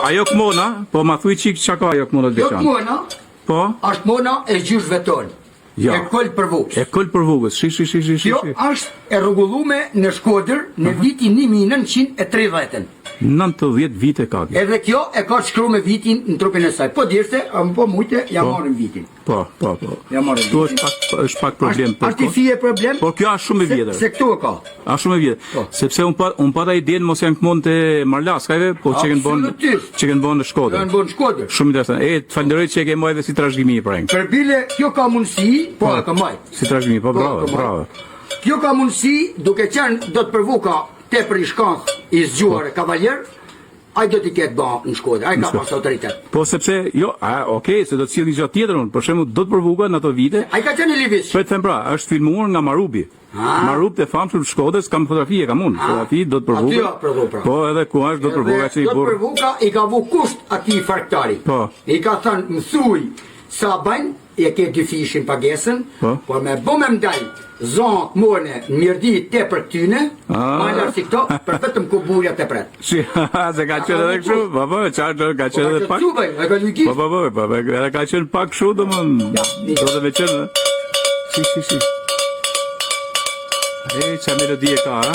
Ajo kmona, po ma thuj çik çka ka ajo kmona të Kjo veçantë. kmona Po. është kmona e gjyshve tonë. Ja. E Kol Përvukës. E Kol Përvukës. Shi shi shi shi shi. Kjo është e rregullume në Shkodër në vitin 1930-ën. 90 vite ka kjo. Edhe kjo e ka të shkruar me vitin në trupin e saj. Po djeshte, a po mujte, ja Po. marrim vitin. Po, po, po. Ja marrim Këtu është pak është pak problem Është është i fije problem? Po kjo është shumë e Se, vjetër. se këtu e ka. Është shumë e vjetër. Po. Sepse un pa un pata idenë mos janë këmon të Marlaskajve, po që kanë bën Absolutisht. që kanë bën në Shkodër. Janë bën në Shkodër. Shumë interesant. E të falenderoj që e ke mbajtur si trashëgimi pra. Për bile, kjo ka mundësi, po e ka mbajt. Si trashëgimi, po Po, bravo, e ka mbajt. bravo. Kjo ka mundësi, duke qenë do të përvuka tepër i shkanth, i zgjuar e kavaljer, ai do t'i ketë ba në Shkodër, ai ka pas autoritet. Po sepse jo, a okay, se do të sjell një gjë tjetër unë. Për shembull, do të përvuka në ato vite. Ai ka qenë i Livis. Po të them pra, është filmuar nga Marubi. Ah. Marub të famshëm të Shkodrës, kam fotografi e kam unë, fotografi do të përvuka. Aty o prodhu, pra. Po edhe ku është do të përvuka që i Do të burr. përvuka i ka vu kusht atij farktari. Po. I ka thënë, më thuj sa bajnë, e ke dy fishin pagesën, Po. por me bo me mdal, zonë kmone në mirdi te për këtyne, Ah. ma lartë si këto, për vetëm kuburja të pret. Si, se ka qenë edhe kështu, po po, çfarë ka Po qenë ka edhe qenë pak. cubaj, e ka lujkit. Po po po, po, po, edhe ka qenë pak kështu domthon. Ja, Do të me qenë. Si si si. E ça melodie ka, ha?